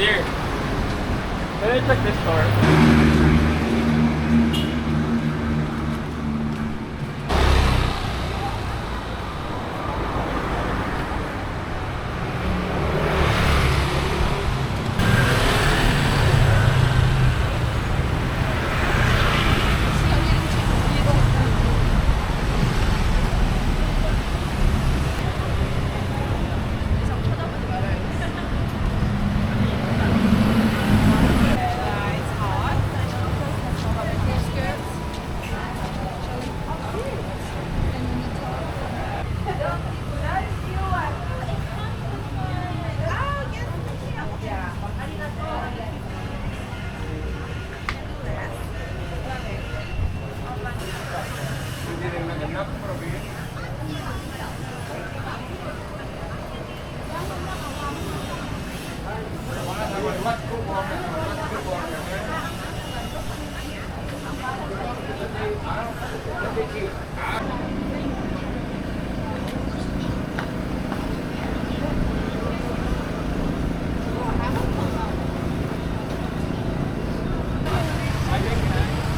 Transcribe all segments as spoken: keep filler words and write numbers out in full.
Here. Can I check this car?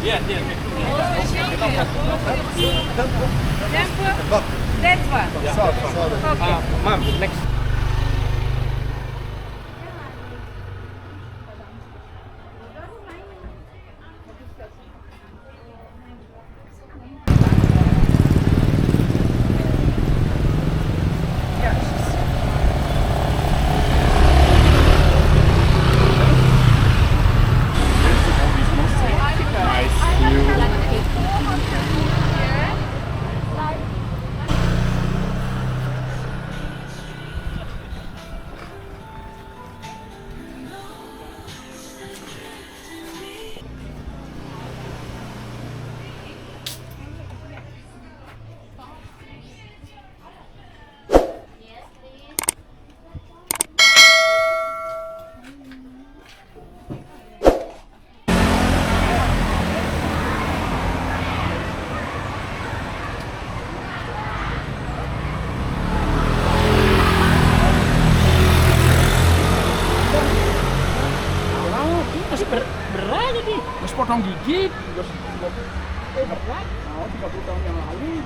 Yeah, yeah. That one. Okay. Uh, ma'am, next. Wow, ini masih ber berat ini. Masih potong gigi. Terus, eh, berat. Mau tiga puluh tahun yang lalu.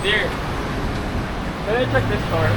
There. Can I check this car?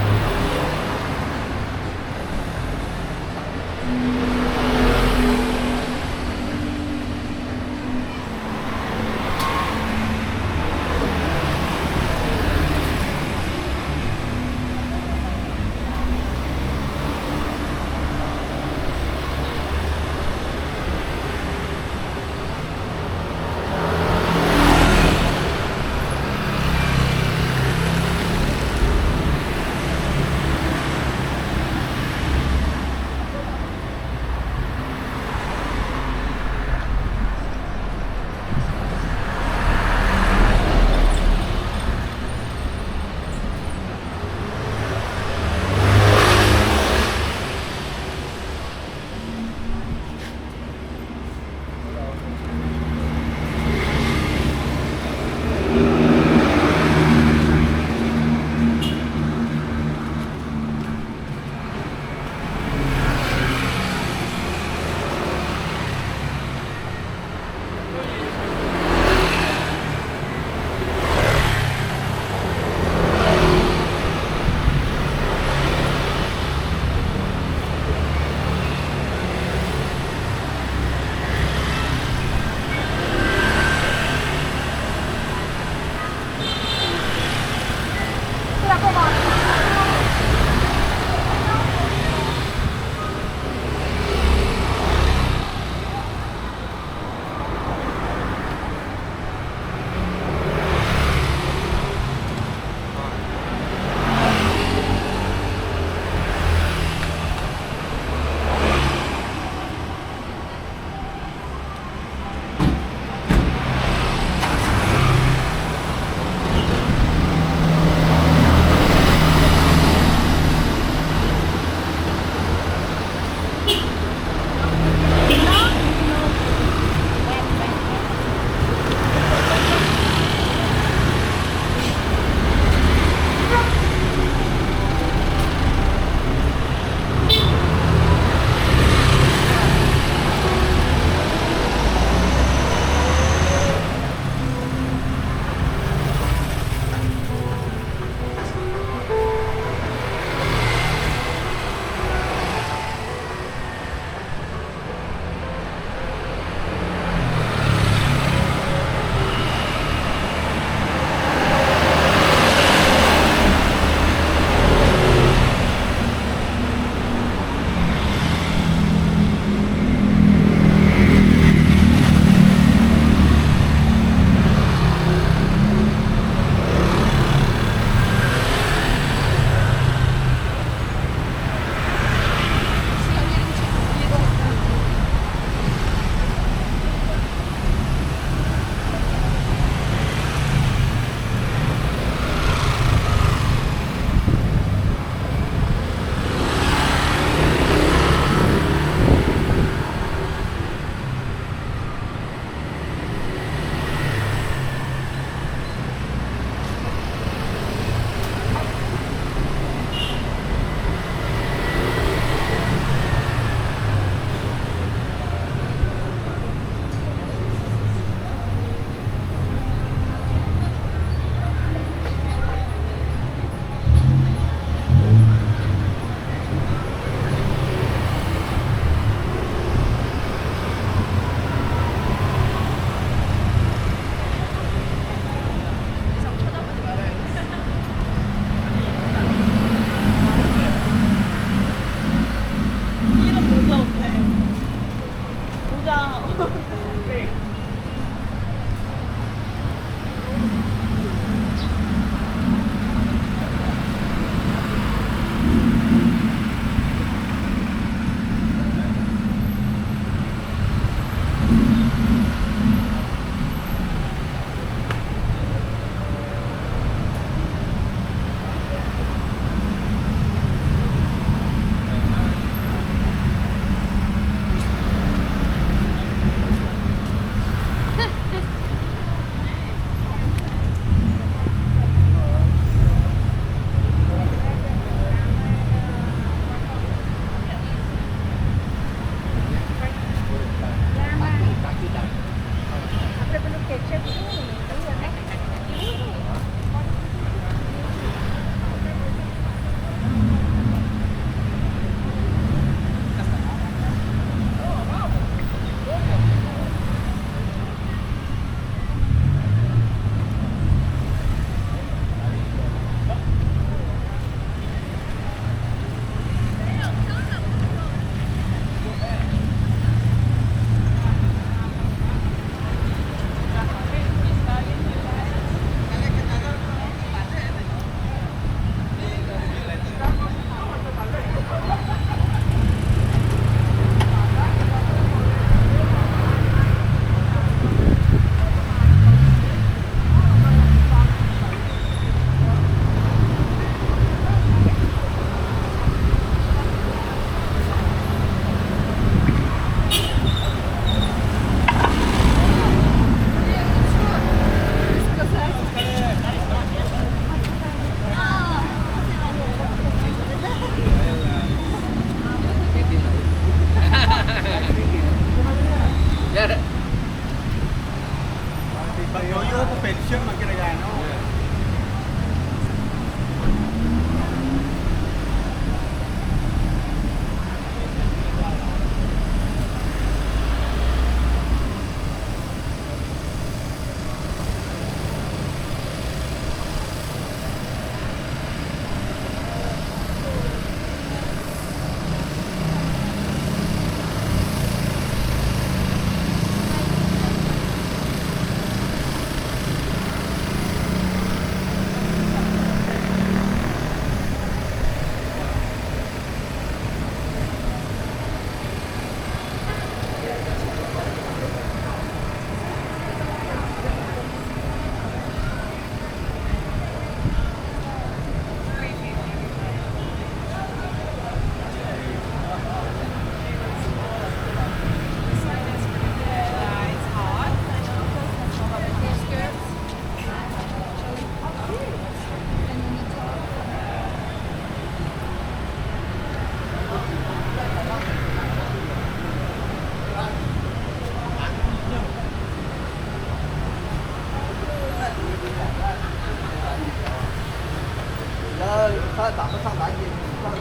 他打不上篮球，他说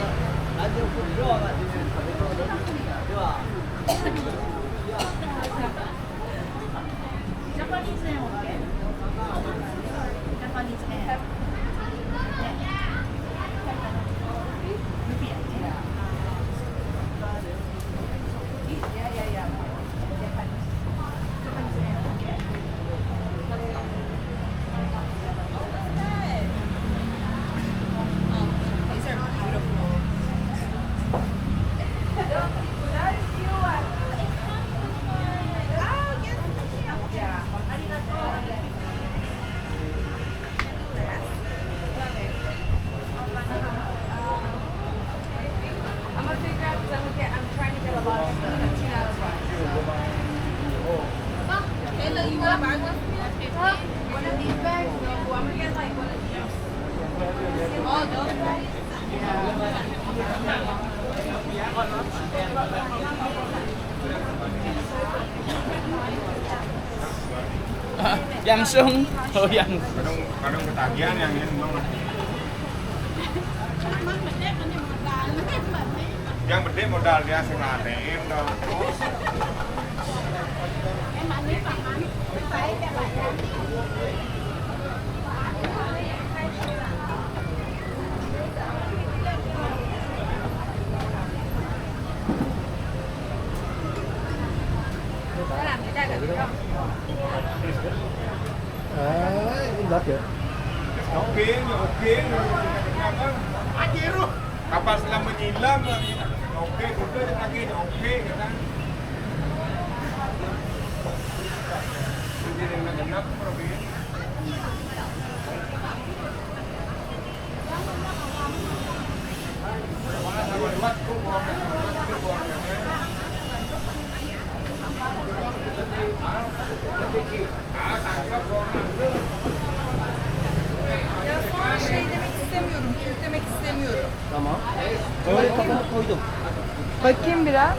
篮球不需要他，今天可能说能，对吧？ Yang sung, oh yang. Kadang, kadang ketagihan yang ini memang. Yang penting modal dia sing ngadein dong. Ah, ini berat ya? Oke, ya oke. Apa? Anjir, lu. Kapal selam menyilam, oke, udah lagi, oke, ya kan? Jadi, yang genap, Robi. Ya sonra şey demek istemiyorum, Türk demek istemiyorum. Tamam. Böyle kapatıp koydum. Bakayım biraz.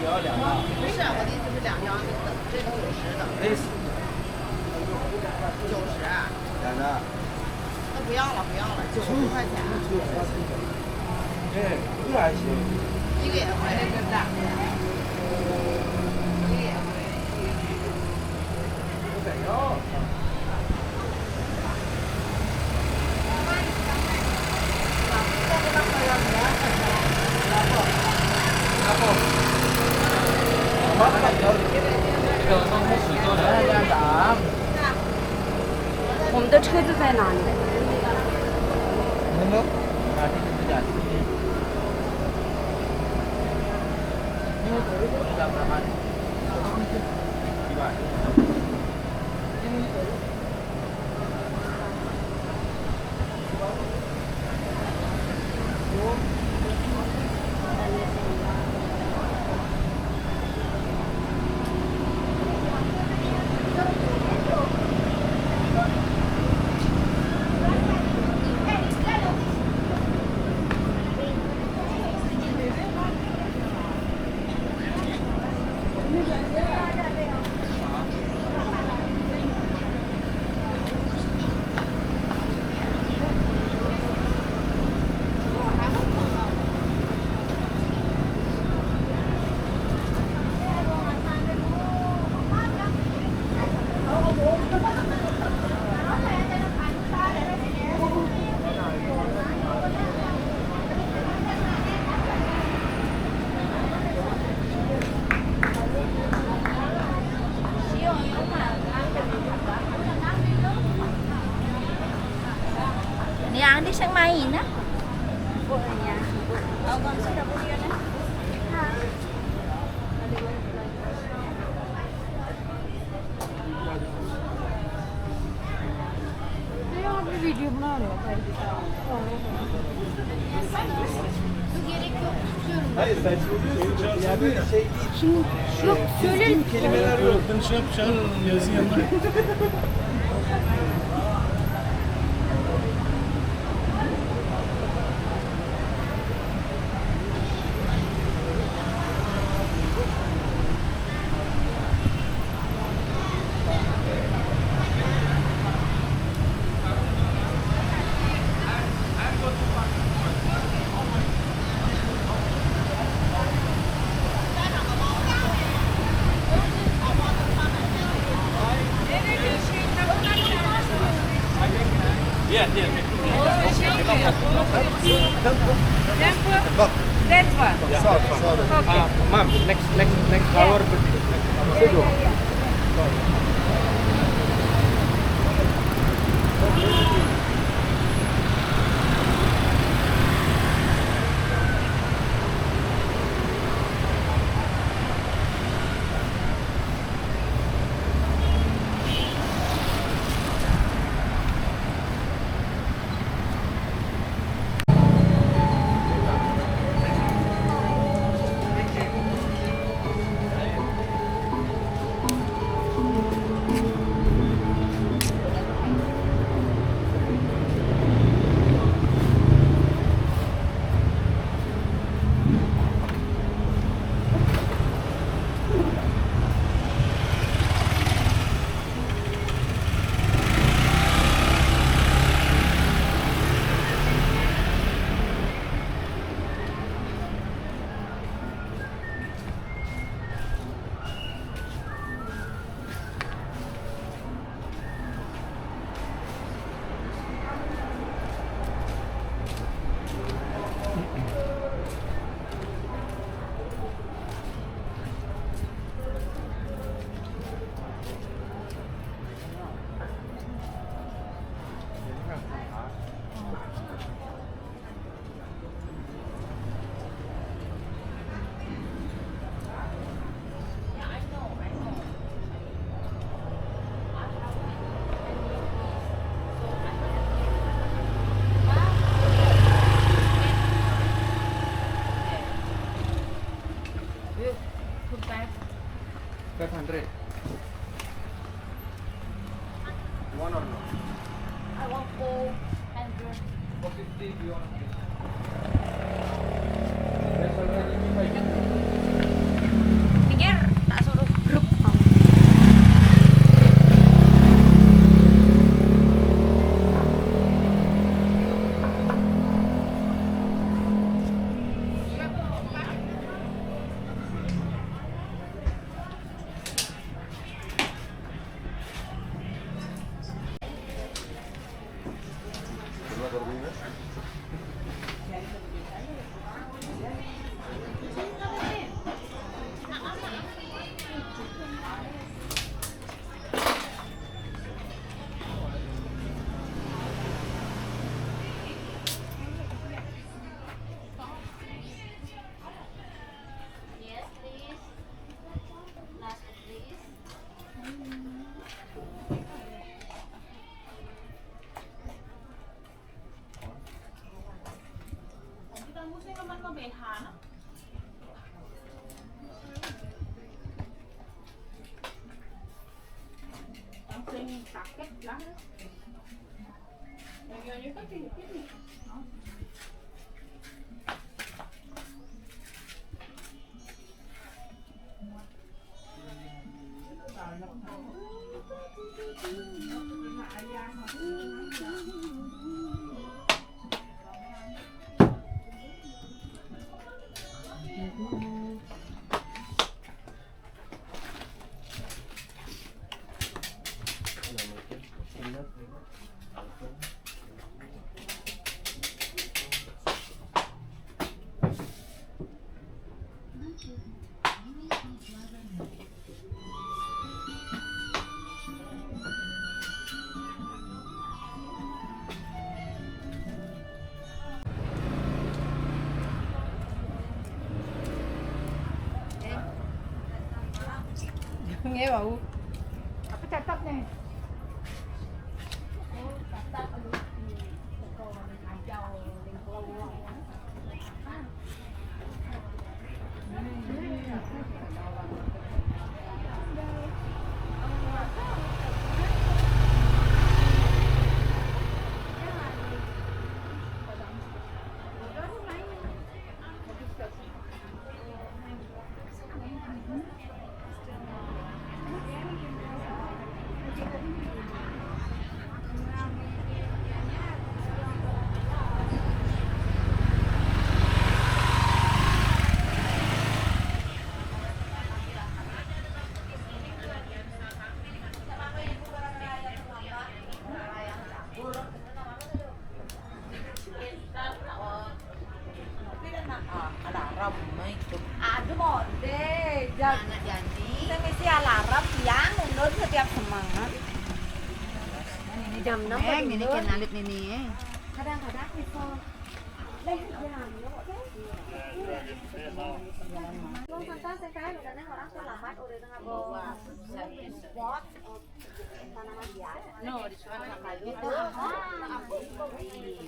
不是，我的意思是两张，这个九十的。九十啊。两张。那不要了，不要了，九十块钱。这个还行。这个也可以。这个也可以。我们的车子在哪里？Ni Andy sing main, ah. Oh, kamu sudah punya, nah. Ha. Ya, bir video bunu arıyor. Hayır, sen söylüyorsun. Ya bir şey değil. Şimdi yok, söyle. Kelimeler yok. Ben şey yapacağım, yazı yanına. Yeah, yeah. That one. That one. Okay. Uh, ma'am, next, next, next hour. Five hundred. One or no? I want four hundred. Four fifty if you want. That's already five hundred. Pikir tak suruh grup. Yes, please. Last, please. Kita mesti naman mabeha, no? Ang sing takit lang. Lagyan niyo pa, tingin. Ngewa u. Apa catat nih? Ramai itu. Aduh, mode. Jam anak jadi. Sing ngisi alarm tiang mundur setiap semangat. Ini jam enam. Neng, ini kan alit ini. Kadang-kadang iso. Lah, jam. Wong santai sing kae lho, kadang orang terlambat udah tengah bawa. Spot. No, this one.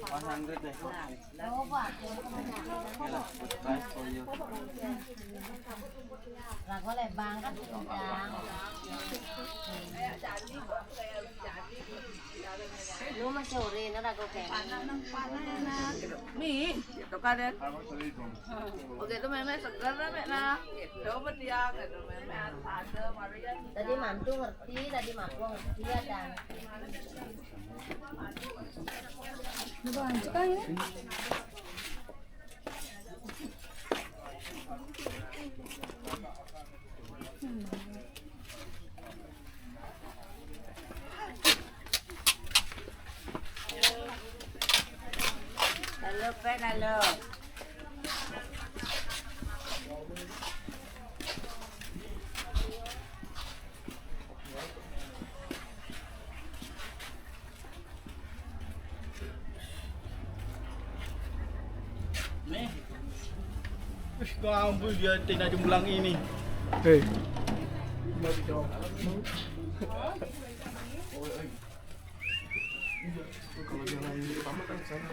One hundred deh. Lagu lebang kan udah. Lu masih uri, ini lagu kayak. Mi, gitu kan, ya. Oke, itu meme seger, Mek, nah. Gitu, berdiam, gitu, meme ada, Maria. Tadi mantu ngerti, tadi mantu ngerti, ada. Halo, Pen, halo. Nih. Wih, gampang dia tina jembelang ini. Hei. Kalau jalan utama kan ke sana.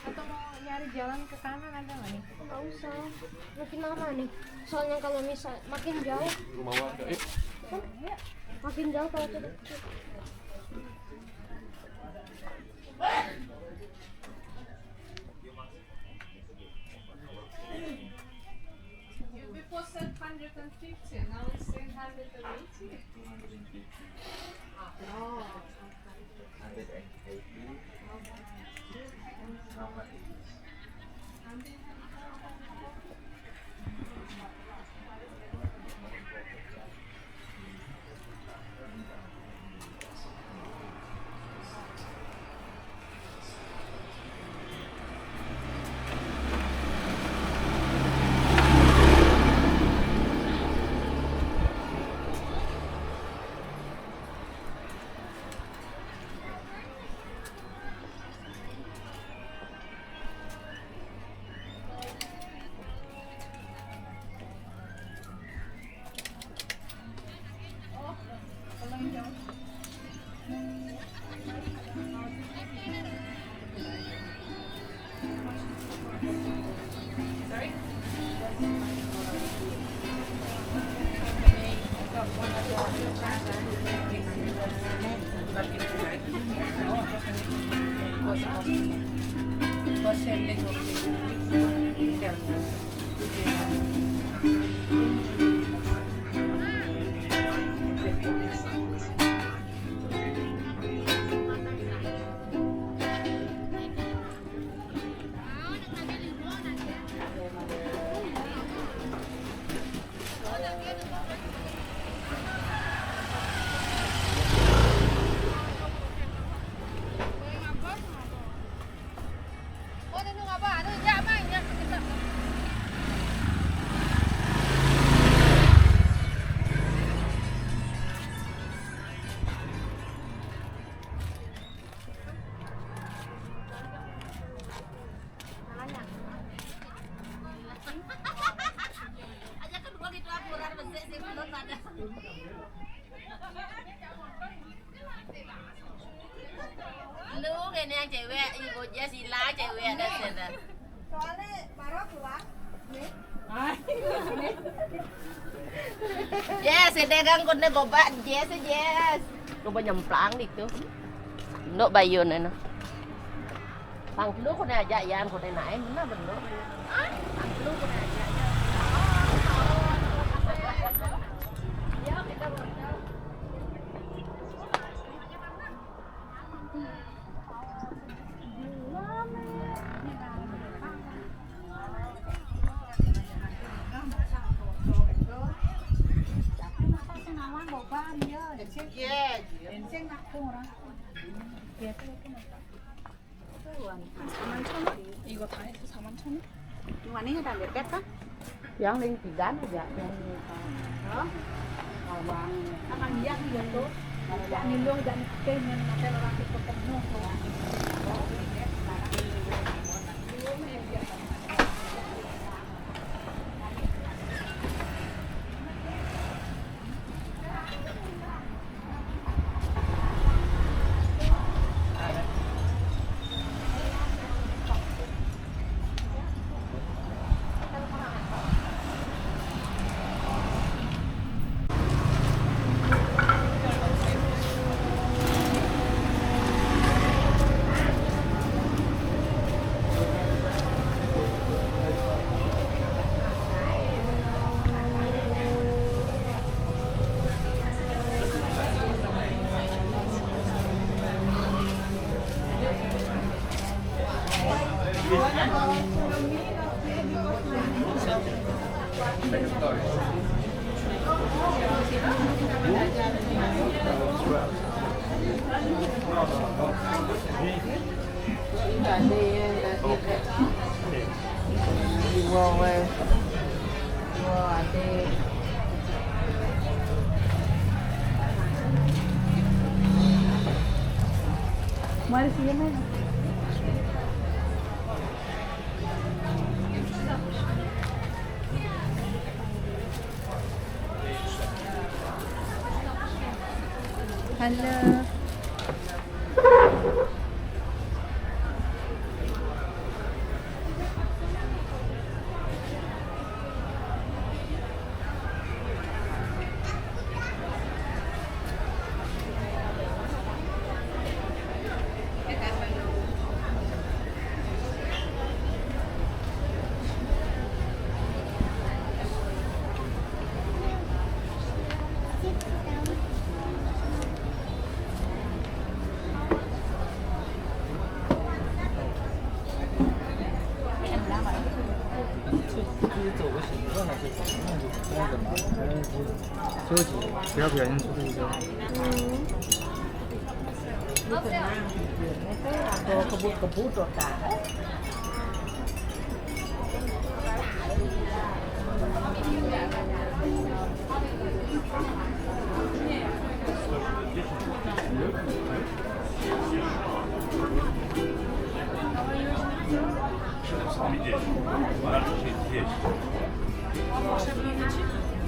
Atau mau nyari jalan ke kanan ada nggak nih? Nggak usah. Makin lama nih. Soalnya kalau misal makin jauh, rumah warga. Yuk. Makin jauh kalau kita. You before said hundred and fifty, now it's saying hundred and eighty. Ah, no. Hundred and eighty. How much is Aja kan gua gitu aku orang besar sih belum ada. Lu kene yang cewek, ibu aja sila cewek ada sana. Soalnya baru keluar. Yes, ini kan kone gobak, yes, yes. Coba nyemplang gitu. Ndok bayun eno. Pang lu kone aja yan kone naen mana bener. Ah, pang lu kone aja yan. Ya, kita mau. 사만 천 원? 이거 다 해서 사만 천 원? Yang ini ada bebek kan? Yang ini tiga aja. Yang ini, eh, bawang. Sama dia gitu. Tidak miluh, tidak nyeting, yang nanti orang itu penuh tuh. Mari sih, ya, Mas. Hello. Coba, coba, yang itu. Kebut-kebut otak.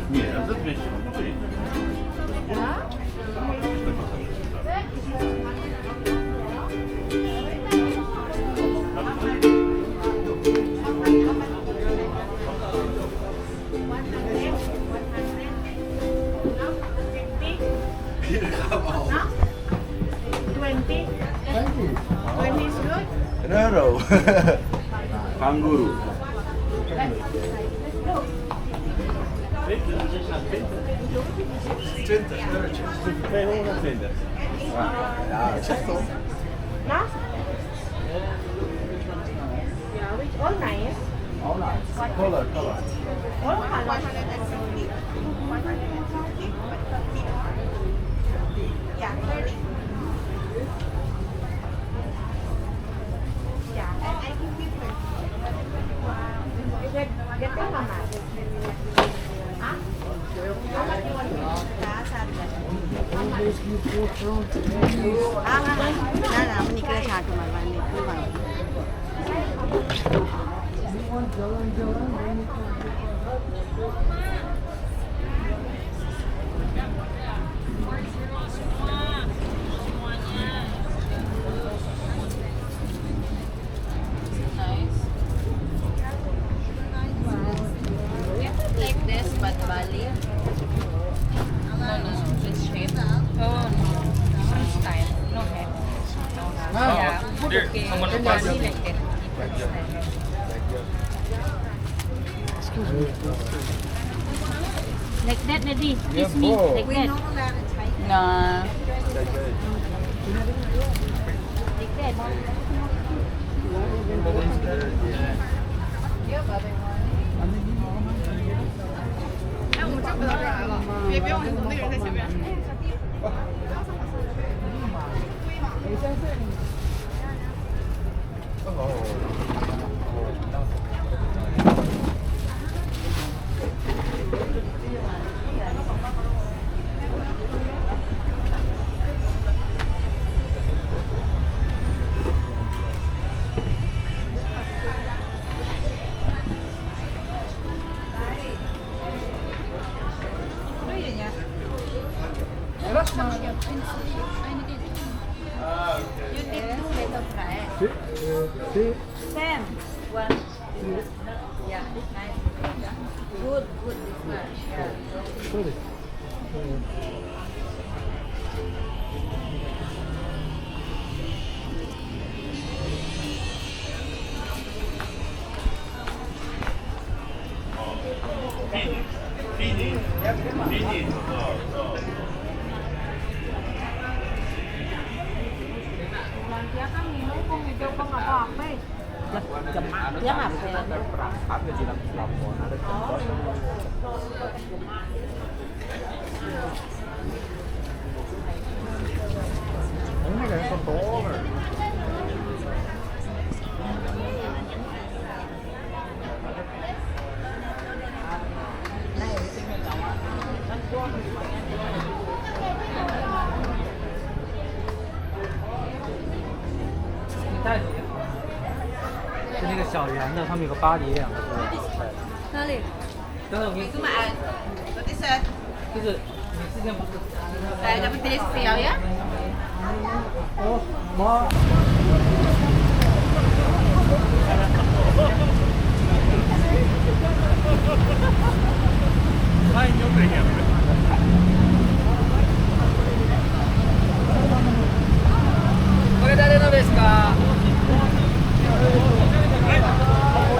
Нет, это двести. Twenty? Twenty is good? Roro. Kanguru. Trenta, trenta. Ah, certo. No? Yeah, which all nice. All nice. Color, color. All color. One hundred and fifty. One hundred and fifty. Yeah, thirty. Yeah, and I give you thirty. Wow. Get, get the mama. Ah, ah, ah. Wala na, wala na. Manikla siya tumalban. Nice. Is it like this, but bali? No, no, no. It's shape. Oh, no. Some style. No head. No head. Ah, yeah. There, okay. Someone bali like that. Excuse me. Like that, Nadine. Kiss me. Like that. Nah. Like that. You need two little fry. Sí, eh, sí. Sam, one. Yeah, nice. Good, good, this one. Yeah. Sorry. Eh, Lah, gemak dia ngapain? Is it? 是那个小圆的，上面有个巴黎两个字。哪里？等等，我给你，就是你之前不是 Saya dapat dari Siau ya? 哦，妈。哎，牛背面。これ誰のですか？ Sorry, Papa. Oh,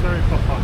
sorry, Papa.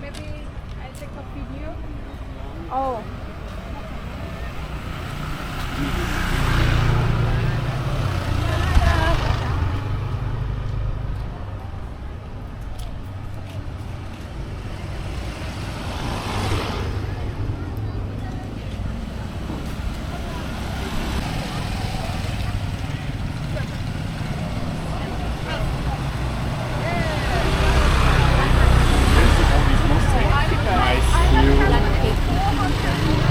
Maybe I take a video. Oh. Nice view.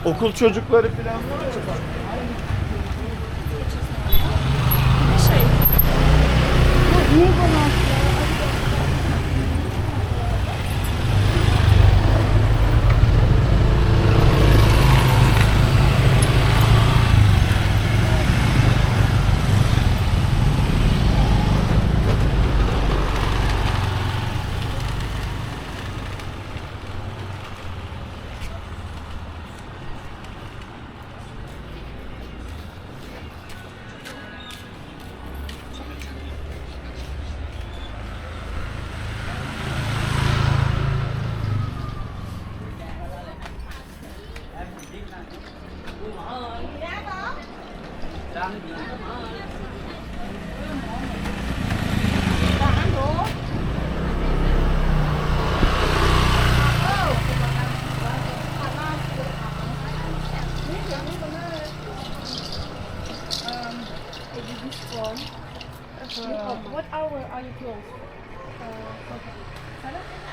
Okul çocukları falan var mı? Um, maybe this one. Uh, what hour are you closed? Uh, okay. Salah?